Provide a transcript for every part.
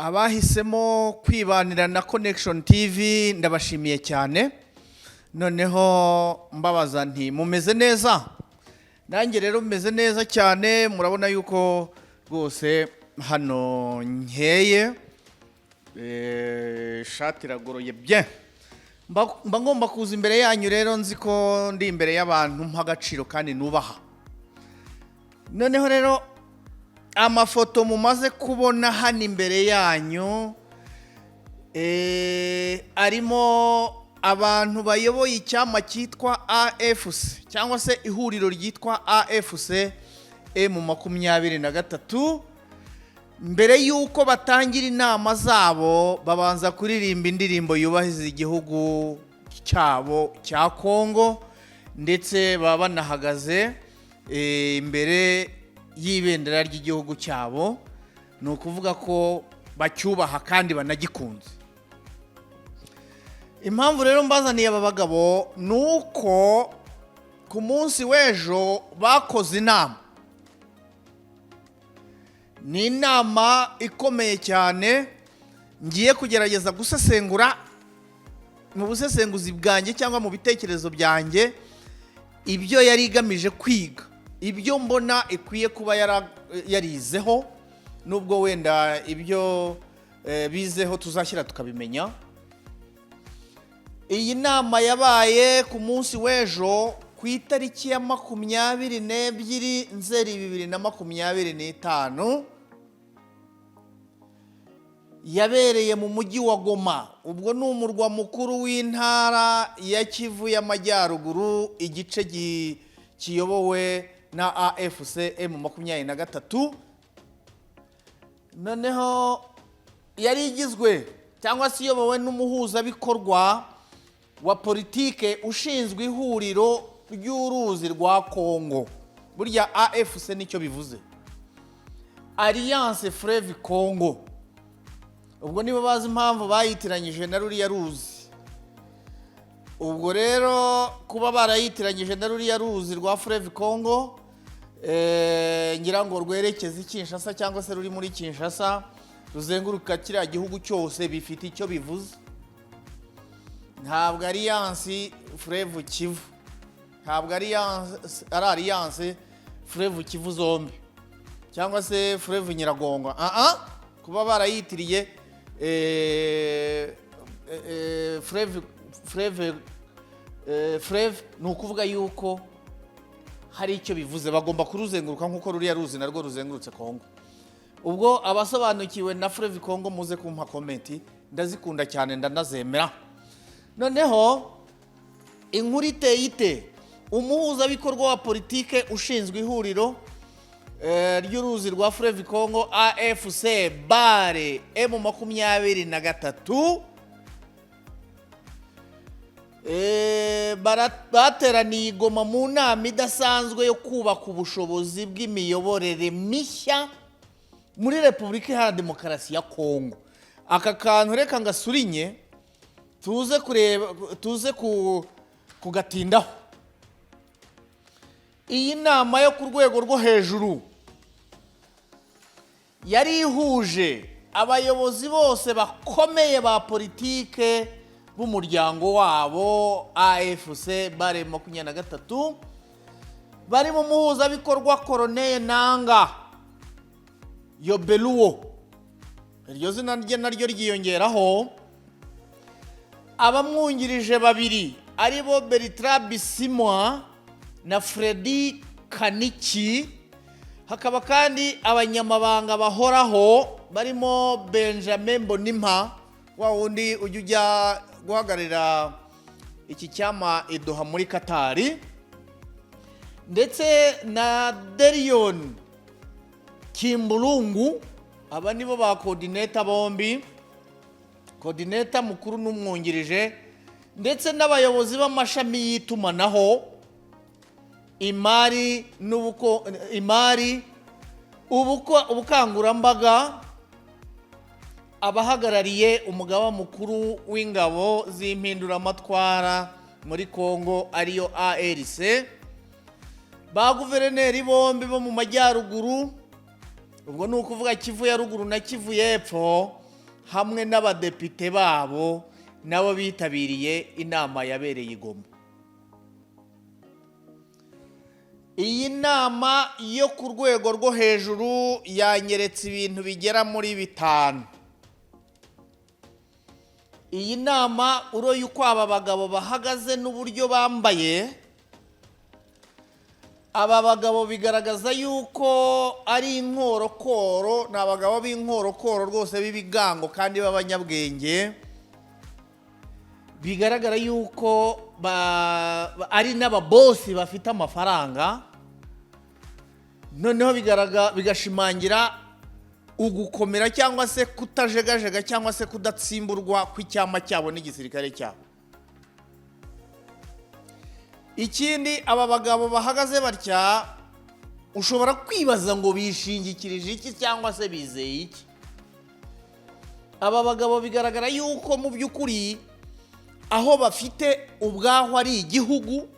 Abahisemo kwibanira na Connection TV, ndabashimiye cyane. Noneho mbabaza nti: "Mumeze neza?" Nanjye rero mumeze neza cyane. Murabona yuko rwose hano nkeye, ishati iragoroye bien. Mba ngomba kuza imbere yanyu rero nzi ko ndi imbere y'abantu mpa agaciro kandi nubaha. Noneho rero amafoto mumaze kubona hano imbere yanyu arimo abantu bayoboye icyama cyitwa AFC, cyangwa se ihuriro ryitwa AFC M23. Mbere y'uko batangira inama zabo, babanza kuririmba indirimbo yubahiriza igihugu cyabo cya Kongo, ndetse baba banahagaze imbere y'ibendera ry'igihugu cyabo. Ni ukuvuga ko bacyubaha kandi banagikunze. Impamvu rero mbazaniye aba bagabo ni uko ku munsi w'ejo bakoze inama. Ni inama ikomeye cyane ngiye kugerageza gusesengura mu busesenguzi bwanjye cyangwa mu bitekerezo byanjye, ibyo yari igamije kwiga, ibyo mbona ikwiye kuba yarizeho, nubwo wenda ibyo bizeho tuzashyira tukabimenya. Iyi nama yabaye ku munsi w'ejo, ku itariki ya 22 Nzeri 2025, yabereye mu mujyi wa Goma. Ubwo ni umurwa mukuru w'intara ya Kivu y'Amajyaruguru, igice kiyobowe na AFC M23. Noneho yari igizwe cyangwa se iyobowe n'umuhuzabikorwa wa politike ushinzwe ihuriro ry'uruzi rwa Kongo. Burya AFC nicyo bivuze, Alliance Fleuve Congo. Ubwo nibo bazi impamvu bayitiranyije na ruriya ruzi. Ubwo rero kuba barayitiranyije na ruriya ruzi rwa Fleuve Congo, ngira ngo rwerekeza i Kinshasa cyangwa se ruri muri Kinshasa, ruzenguruka kiriya gihugu cyose, bifite icyo bivuze. Ntabwo Alliance Fleuve Kivu, ntabwo ari Alliance Fleuve Kivu zombi cyangwa se Fleuve Nyiragongo. Aha kuba barayitiriye Fleuve, ni ukuvuga yuko hari icyo bivuze. Bagomba kuruzenguruka nk'uko ruriya ruzi narwo ruzengurutse Kongo. Ubwo abasobanukiwe na Fleuve Congo muze kumpa comment, ndazikunda cyane, ndanazemera. Noneho inkuru iteye ite? Umuhuzabikorwa wa politike ushinzwe ihuriro ry'uruzi rwa Fleuve Congo, AFC bare M23, bateraniye i Goma mu nama idasanzwe yo kubaka ubushobozi bw'imiyoborere mishya muri Repubulika Iharanira Demokarasi ya Kongo. Aka kantu reka ngasurinye, tuze kureba, tuze kugatindaho. Iyi nama yo ku rwego rwo hejuru yari ihuje abayobozi bose bakomeye ba politike b'umuryango wabo AFC bare 23, barimo umuhuzabikorwa Corneille Nanga Yobeluo, iryo zina rye naryo ryiyongeraho, abamwungirije babiri aribo Bertrand Bisimwa na Fredy Kaniki, hakaba kandi abanyamabanga bahoraho barimo Benjamin Mbonimpa, wa wundi ujya guhagararira iki cyama i Doha muri Katari, ndetse na Deriyoni Kimburungu. Aba nibo ba coordinator bombi, coordinator mukuru n'umwungirije, ndetse n'abayobozi b'amashami y'itumanaho, imari n'ubuko, imari, ubukangurambaga, abahagarariye umugaba mukuru w'ingabo z'impinduramatwara muri Congo, ariyo ARC, ba guverineri bombi bo mu majyaruguru, ubwo ni ukuvuga Kivu ya Ruguru na Kivu y'Epfo. hamwe n'abadepite babo nabo bitabiriye inama yabereye i Goma. Iyi nama yo ku rwego rwo hejuru yanyeretse ibintu bigera muri bitanu. Iyi nama, uroye uko aba bagabo bahagaze n'uburyo bambaye, aba bagabo bigaragaza yuko ari inkorokoro. Ni abagabo b'inkorokoro rwose, b'ibigango kandi b'abanyabwenge. Bigaragara yuko ari n'ababosi bafite amafaranga. Noneho bigashimangira ugukomera cyangwa se kutajegajega cyangwa se kudatsimburwa kw'icyama cyabo n'igisirikare cyabo. Ikindi, aba bagabo bahagaze batya, ushobora kwibaza ngo bishingikirije iki cyangwa se bizeye iki? Aba bagabo bigaragara yuko mu by'ukuri aho bafite ubwaho ari igihugu,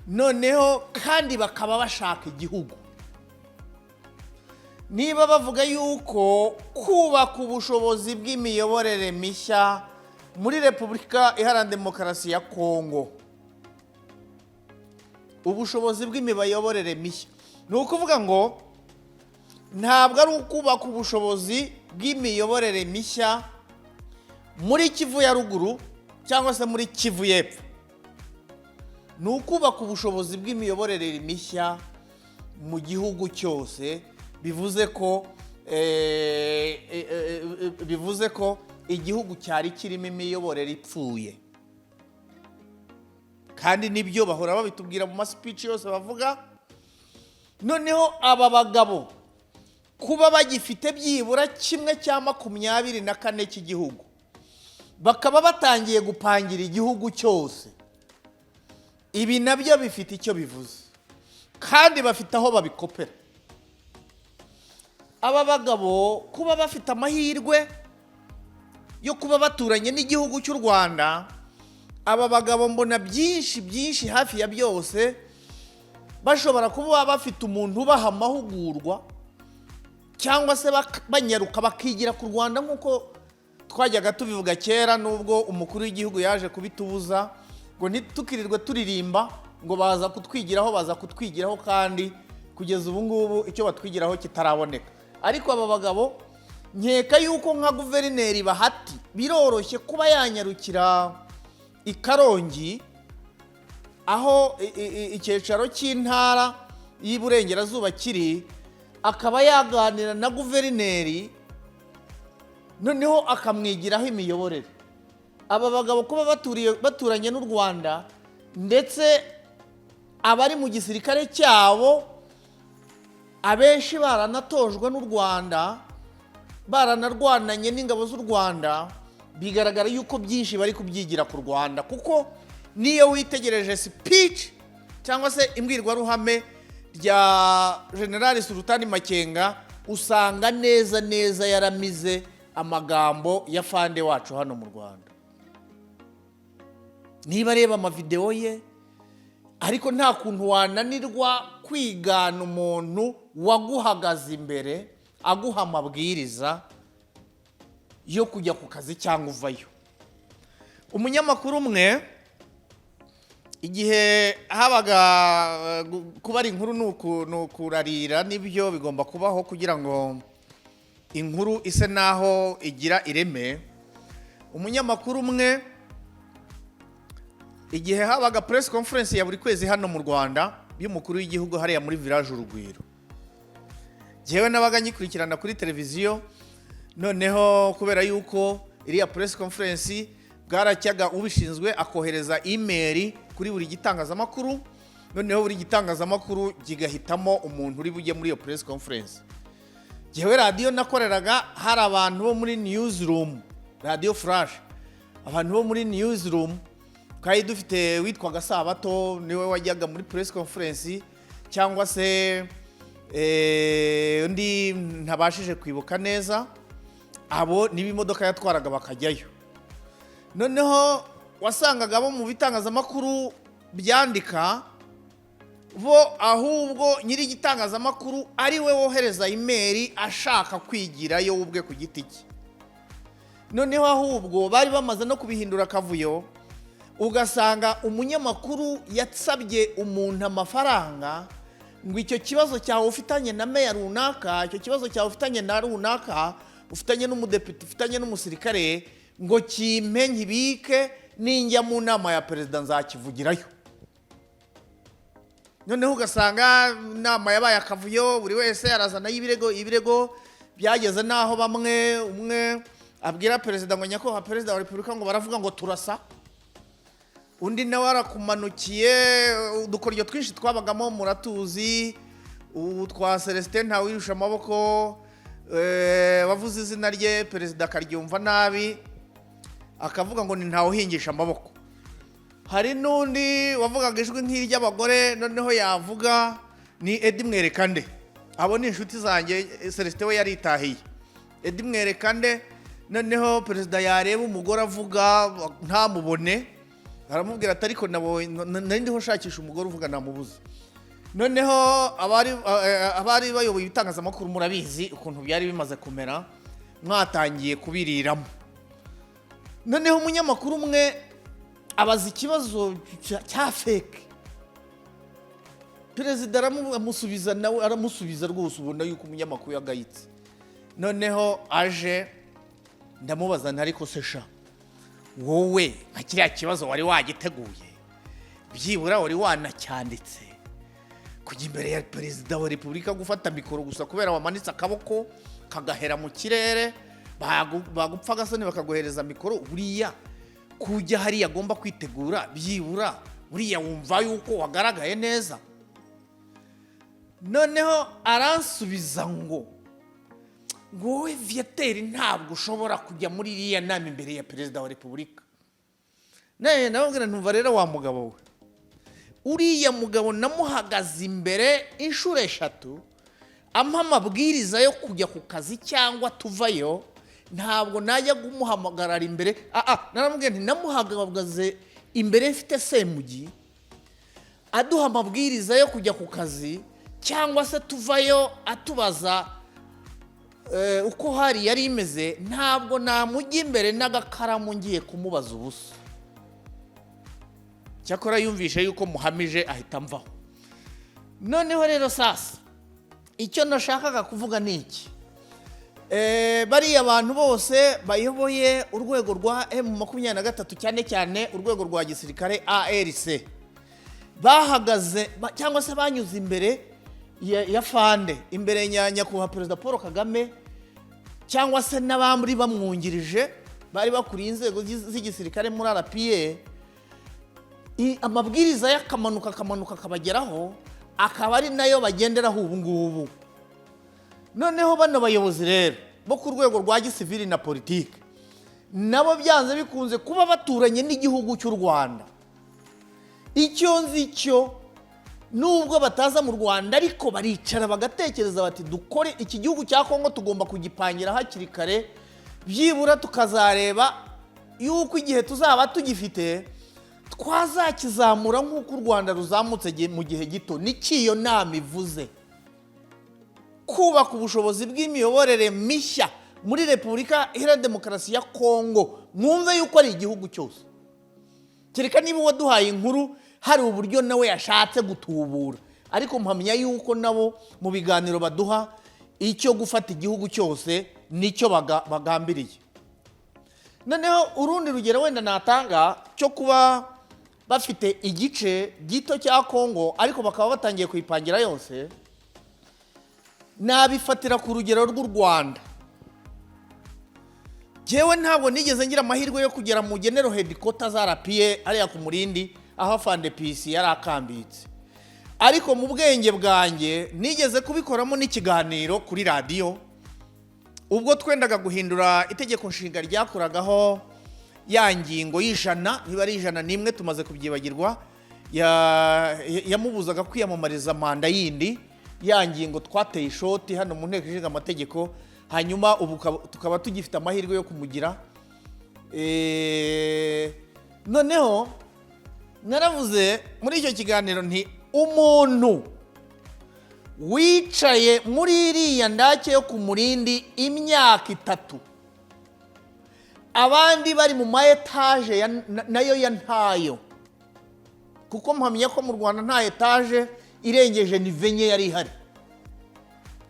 noneho kandi bakaba bashaka igihugu. Niba bavuga yuko kubaka ubushobozi bw'imiyoborere mishya muri Repubulika Iharanira Demokarasi ya Kongo, ubushobozi bw'imiyoborere mishya, ni ukuvuga ngo ntabwo ari ukubaka ubushobozi bw'imiyoborere mishya muri Kivu ya Ruguru cyangwa se muri Kivu y'Epfo, ni ukubaka ubushobozi bw'imiyoborere mishya mu gihugu cyose. Bivuze ko igihugu cyari kirimo imiyoborere ipfuye, kandi nibyo bahora babitubwira mu ma speech yose bavuga. Noneho aba bagabo kuba bagifite byibura 1/24 cy'igihugu, bakaba batangiye gupangira igihugu cyose, ibi nabyo bifite icyo bivuze, kandi bafite aho babikopera. Aba bagabo kuba bafite amahirwe yo kuba baturanye n'igihugu cy'u Rwanda, aba bagabo mbona byinshi byinshi, hafi ya byose, bashobora kuba bafite umuntu ubaha amahugurwa cyangwa se banyaruka bakigira ku Rwanda, nk'uko twajyaga tubivuga kera, nubwo umukuru w'igihugu yaje kubitubuza ngo ntitukirirwe turirimba ngo baza kutwigiraho, baza kutwigiraho, kandi kugeza ubu ngubu icyo batwigiraho kitaraboneka. Ariko aba bagabo nkeka yuko nka guverineri Bahati biroroshye kuba yanyarukira i Karongi, aho icyicaro cy'intara y'Iburengerazuba kiri, akaba yaganira na guverineri, noneho akamwigiraho imiyoborere. Aba bagabo kuba baturanye n'u Rwanda, ndetse abari mu gisirikare cyabo abenshi baranatojwe n'u Rwanda, baranarwananye n'ingabo z'u Rwanda, bigaragara yuko byinshi bari kubyigira ku Rwanda, kuko niyo witegereje speech cyangwa se imbwirwaruhame rya General Sultani Makenga, usanga neza neza yaramize amagambo ya fande wacu hano mu Rwanda. Niba areba amavidewo ye, ariko nta kuntu wananirwa kwigana umuntu waguhagaze imbere aguha amabwiriza yo kujya ku kazi cyangwa uvayo. Umunyamakuru umwe, igihe habaga kubara inkuru, ni ukurarira, nibyo bigomba kubaho kugira ngo inkuru ise naho igira ireme. Umunyamakuru umwe, igihe habaga press conference ya buri kwezi hano mu Rwanda y'umukuru w'igihugu hariya muri Village Urugwiro, njyewe nabaga nyikurikirana kuri televiziyo. Noneho kubera yuko iriya press conference bwaracyaga, ubishinzwe akohereza email kuri buri gitangazamakuru, noneho buri gitangazamakuru kigahitamo umuntu uri bujye muri iyo press conference. Njyewe radiyo nakoreraga, hari abantu bo muri newsroom, Radiyo Flash, abantu bo muri newsroom twari dufite witwaga Sabato, niwe wajyaga muri press conference, cyangwa se undi ntabashije kwibuka neza. Abo niba imodoka yatwaraga bakajyayo. Noneho wasangaga abo mu bitangazamakuru byandika bo, ahubwo nyiri igitangazamakuru ari we wohereza email ashaka kwigirayo we ubwe ku giti cye. Noneho ahubwo bari bamaze no kubihindura akavuyo, ugasanga umunyamakuru yasabye umuntu amafaranga ngo icyo kibazo cyawe ufitanye na meya runaka, icyo kibazo cyawe ufitanye na runaka, ufitanye n'umudepite, ufitanye n'umusirikare, ngo kimpe nkibike, ninjya mu nama ya perezida nzakivugirayo. Noneho ugasanga inama yabaye akavuyo, buri wese arazanayo ibirego. Ibirego byageze n'aho bamwe, umwe abwira perezida ngo: "Nyakubahwa Perezida wa Repubulika," ngo "baravuga ngo turasa." Undi nawe arakumanukiye. Udukoryo twinshi twabagamo muratuzi, ubu twa Celestin Ntawirusha Amaboko, wavuze izina rye perezida akaryumva nabi, akavuga ngo ni "ntawuhingisha amaboko". Hari n'undi wavugaga ijwi nk'iry'abagore, noneho yavuga ni Edi Mwerekande. Abo ni inshuti zanjye. Celestin we yaritahiye. Edi Mwerekande, noneho perezida yareba umugore avuga ntamubone, aramubwira ati: "Ariko nabonye nari ndiho nshakisha umugore uvuga, namubuze." Noneho abari bayoboye ibitangazamakuru, murabizi ukuntu byari bimaze kumera, mwatangiye kubiriramo. Noneho umunyamakuru umwe abaza ikibazo cya fake, perezida aramusubiza, nawe aramusubiza rwose, ubona yuko umunyamakuru yagayitse. Noneho aje ndamubaza nti: "Ariko se sha, wowe nka kiriya kibazo wari wagiteguye? Byibura wari wanacyanditse? Kujya imbere ya Perezida wa Repubulika gufata mikoro gusa kubera wamanitse akaboko kagahera mu kirere, bagupfa agasoni bakaguhereza mikoro, buriya kujya hariya agomba kwitegura byibura, buriya wumva yuko wagaragaye neza?" Noneho aransubiza ngo: "Wowe Viateur, ntabwo ushobora kujya muri iriya nama imbere ya Perezida wa Repubulika." Nawe ndamubwira ntumva rero wa mugabo we, uriya mugabo namuhagaze imbere inshuro 3 ampa amabwiriza yo kujya ku kazi cyangwa tuvayo, ntabwo najya kumuhamagarara imbere. Naramubwiye nti namuhagaze imbere mfite Semugi aduha amabwiriza yo kujya ku kazi cyangwa se tuvayo, atubaza uko hari yari imeze, ntabwo namujya imbere n'agakaramu ngiye kumubaza ubusa. Cyakora yumvishe yuko muhamije, ahita amvaho. Noneho rero sasa icyo nashakaga kuvuga ni iki: bariya bantu bose bayoboye urwego rwa M23, cyane cyane urwego rwa gisirikare ARC, bahagaze cyangwa se banyuze imbere ya fande, imbere ya nyakubahwa Perezida Paul Kagame, cyangwa se n'abandi bamwungirije bari bakuriye inzego z'igisirikare muri RPA, amabwiriza y'akamanuka akamanuka akabageraho, akaba ari nayo bagenderaho ubu ngubu. Noneho bano bayobozi rero bo ku rwego rwa gisivili na politiki, nabo byanze bikunze kuba baturanye n'igihugu cy'u Rwanda, icyo nzi cyo nubwo bataza mu Rwanda, ariko baricara bagatekereza bati: "Dukore iki gihugu cya Kongo, tugomba kugipangira hakiri kare, byibura tukazareba yuko igihe tuzaba tugifite twazakizamura nk'uko u Rwanda ruzamutse mu gihe gito." Niki iyo nama ivuze? Kubaka ubushobozi bw'imiyoborere mishya muri Repubulika Iharanira Demokarasi ya Kongo. Mwumve yuko ari igihugu cyose, kereka niba uwaduhaye inkuru hari uburyo nawe yashatse gutubura, ariko mpamya yuko nabo mu biganiro baduha icyo gufata igihugu cyose nicyo bagambiriye. Noneho urundi rugero wenda natanga cyo kuba bafite igice gito cya Kongo ariko bakaba batangiye kuyipangira yose, nabifatira ku rugero rw'u Rwanda. Njyewe ntabwo nigeze ngira amahirwe yo kugera mu general headquarter za RPA hariya ku Murindi, aho afande PC yari akambitse, ariko mu bwenge bwanjye nigeze kubikoramo n'ikiganiro kuri radiyo ubwo twendaga guhindura itegeko nshinga ryakoragaho ya ngingo y'100, niba ari 101 tumaze kubyibagirwa, yamubuzaga kwiyamamariza manda yindi. Ya ngingo twateye ishoti hano mu Nteko Ishinga Amategeko, hanyuma ubu tukaba tugifite amahirwe yo kumugira. Noneho naravuze muri icyo kiganiro nti umuntu wicaye muri iriya ndake yo ku Murindi imyaka 3 Abandi bari mu ma etaje nayo ya ntayo, kuko mpamya ko mu Rwanda nta etaje irengeje niveau 4 yari ihari.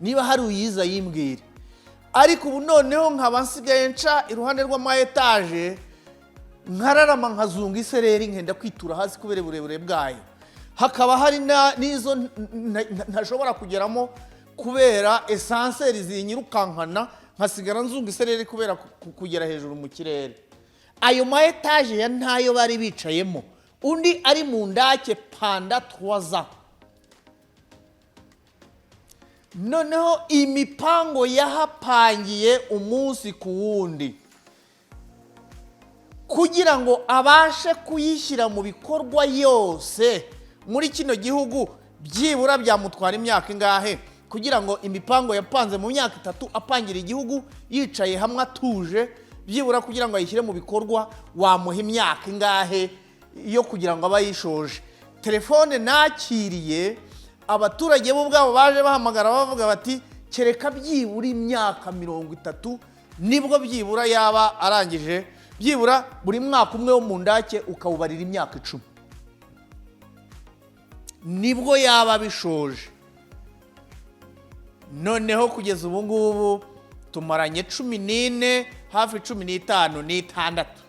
Niba hari uyiza yimbwire. Ariko ubu noneho nkaba nsigaye nca iruhande rw'ama etaje, nkararama, nkazunga isereri, nkenda kwitura hasi kubera uburebure bwayo. Hakaba hari n'izo ntashobora kugeramo kubera ascenseur zinyirukankana, nkasigara nzunga isereri kubera kugera hejuru mu kirere. Ayo ma etaje ya ntayo bari bicayemo, undi ari mu ndake pendant 3 ans. Noneho imipango yahapangiye umunsi ku wundi kugira ngo abashe kuyishyira mu bikorwa yose muri kino gihugu, byibura byamutwara imyaka ingahe kugira ngo imipango yapanze mu myaka 3 apangira igihugu yicaye hamwe atuje, byibura kugira ngo ayishyire mu bikorwa, wamuha imyaka ingahe yo kugira ngo abe ayishoje? Telefone nakiriye, abaturage bo ubwabo baje bahamagara bavuga bati: "Kereka byibura imyaka 30 nibwo byibura yaba arangije." Byibura buri mwaka umwe wo mu ndake ukawubarira imyaka 10, nibwo yaba abishoje. Noneho kugeza ubu ngubu tumaranye 14, hafi 15 n'itandatu.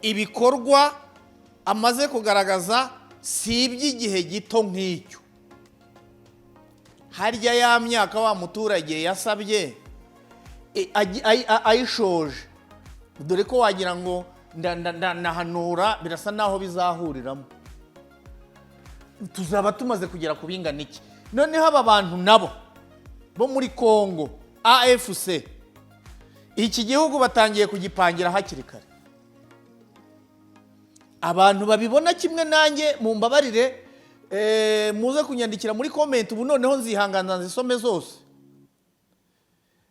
Ibikorwa amaze kugaragaza si iby'igihe gito nk'icyo. Harya ya myaka wa muturage yasabye ayishoje, dore ko wagira ngo ndahanura, birasa naho bizahuriramo, tuzaba tumaze kugera ku bingana iki? Noneho aba bantu nabo bo muri Congo, AFC, iki gihugu batangiye kugipangira hakiri kare. Abantu babibona kimwe nanjye mumbabarire, muze kunyandikira muri comment. Ubu noneho nzihangana nzisome zose.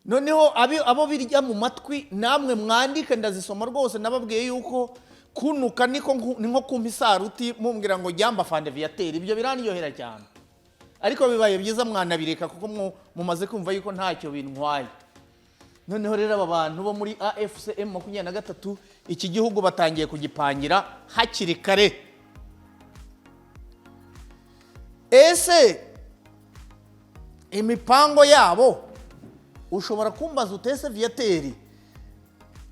Noneho abo birya mu matwi namwe mwandike, ndazisoma rwose. Nababwiye yuko kunuka niko ni nko kumpa isaruti mumbwira ngo jyamba fande Viateur, ibyo birandyohera cyane. Ariko bibaye byiza mwanabireka, kuko mumaze kumva yuko ntacyo bintwaye. Noneho rero aba bantu bo muri AFC M 23, iki gihugu batangiye kugipangira hakiri kare. Ese imipango yabo, ushobora kumbaza utese: "Viateur,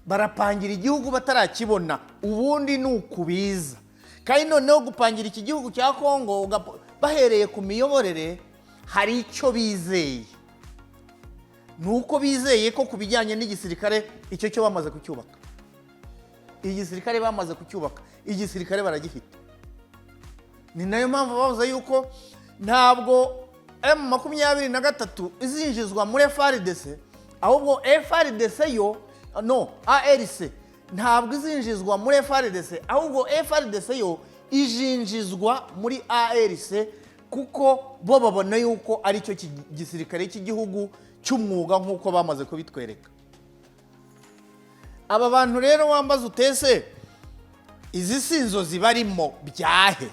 barapangira igihugu batarakibona?" Ubundi ni ukubiza. Kandi noneho gupangira iki gihugu cya Kongo bahereye ku miyoborere, hari icyo bizeye. Ni uko bizeye ko ku bijyanye n'igisirikare, icyo cyo bamaze kucyubaka. Igisirikare bamaze kucyubaka, igisirikare baragifite. Ni nayo mpamvu bavuze yuko ntabwo M23 izinjizwa muri FARDC, ahubwo FARDC yo, no ARC ntabwo izinjizwa muri FARDC, ahubwo FARDC yo izinjizwa muri ARC, kuko bo babona yuko ari cyo gisirikare cy'igihugu cy'umwuga, nk'uko bamaze kubitwereka. Aba bantu rero, wambaza utese: "Izi si inzozi barimo byahe?"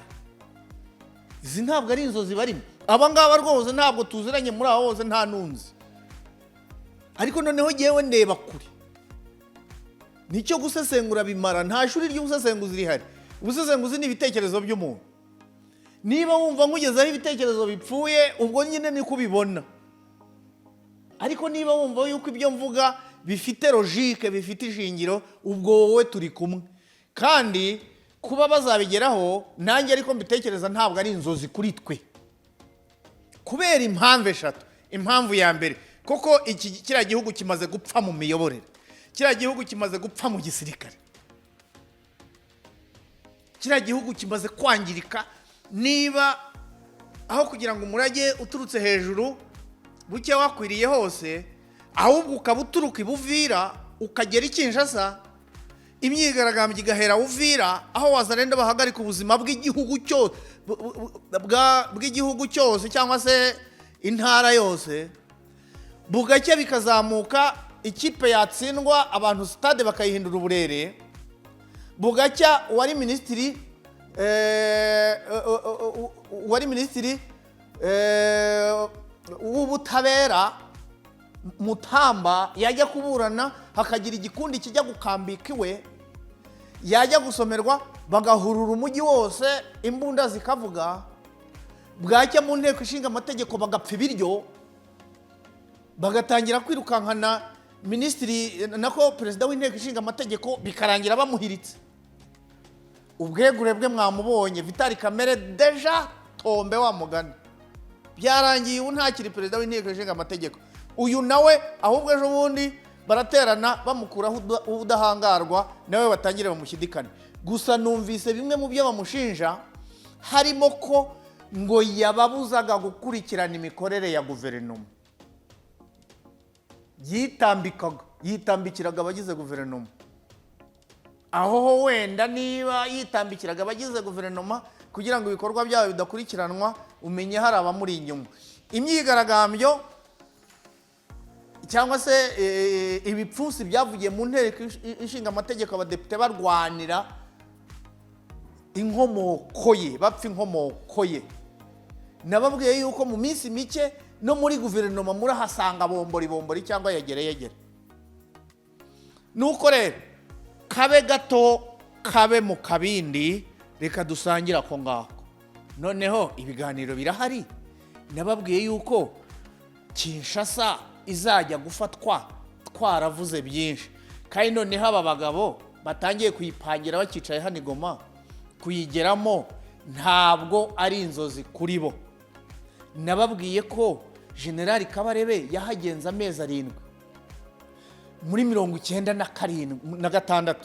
Izi ntabwo ari inzozi barimo. Aba ngaba rwose ntabwo tuziranye muri abo bose, nta nunzi. Ariko noneho ngewe ndeba kure, nicyo gusesengura bimara. Nta shuri ry'ubusesenguzi rihari. Ubusesenguzi ni ibitekerezo by'umuntu. Niba wumva nkugezaho ibitekerezo bipfuye, ubwo nyine niko ubibona. Ariko niba wumva yuko ibyo mvuga bifite logique, bifite ishingiro, ubwo wowe turi kumwe. Kandi kuba bazabigeraho, nanjye ariko mbitekereza, ntabwo ari inzozi kuri twe, kubera impamvu eshatu. Impamvu ya mbere, koko iki kiriya gihugu kimaze gupfa mu miyoborere, kiriya gihugu kimaze gupfa mu gisirikare, kiriya gihugu kimaze kwangirika. Niba aho kugira ngo umurage uturutse hejuru buke wakwiriye hose, ahubwo ukaba uturuka i Buvira ukagera i Kinshasa, imyigaragambyo igahera Uvira, aho Wazalendo bahagarika ubuzima bw'igihugu cyose, bw'igihugu cyose cyangwa se intara yose, bugacya bikazamuka, ikipe yatsindwa abantu sitade bakayihindura uburere, bugacya uwari minisitiri w'ubutabera. Mutamba yajya kuburana, hakagira igikundi kijya gukambika iwe, yajya gusomerwa bagahurura umujyi wose, imbunda zikavuga, bwacya mu Nteko Ishinga Amategeko bagapfa ibiryo, bagatangira kwirukankana minisitiri, nako perezida w'Inteko Ishinga Amategeko, bikarangira bamuhiritse. Ubwegure bwe mwamubonye, Vital Kamerhe déjà tombé, wa mugani byarangiye, ubu ntakiri perezida w'Inteko Ishinga Amategeko. Uyu nawe ahubwo ejo bundi baraterana bamukuraho ubudahangarwa, nawe batangire bamushyidikane. Gusa numvise bimwe mu byo bamushinja harimo ko ngo yababuzaga gukurikirana imikorere ya guverinoma, yitambikaga, yitambikiraga abagize guverinoma. Aho ho wenda niba yitambikiraga abagize guverinoma kugira ngo ibikorwa byabo bidakurikiranwa, umenye hari abamuri inyuma. Imyigaragambyo cyangwa se ibipfunsi byavugiye mu Nteko Ishinga Amategeko, abadepite barwanira inkomoko ye, bapfa inkomoko ye. Nababwiye yuko mu minsi mike no muri guverinoma murahasanga bombori bombori cyangwa yegere yegere. Nuko rero kabe gato kabe mu kabindi, reka dusangire ako ngako. Noneho ibiganiro birahari. Nababwiye yuko Kinshasa izajya gufatwa twaravuze byinshi, kandi noneho aba bagabo batangiye kuyipangira bakicaye hano i Goma. Kuyigeramo ntabwo ari inzozi kuri bo. Nababwiye ko Generali Kabarebe yahagenze amezi 7 muri 97 na 6,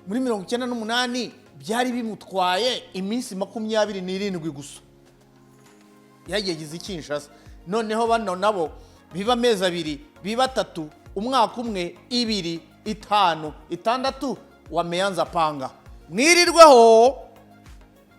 muri 98 byari bimutwaye iminsi 27 gusa yageze i Kinshasa. Noneho bano nabo biba amezi 2, biba 3, umwaka 1, 2, 5, 6, wameanza panga. Mwirirweho.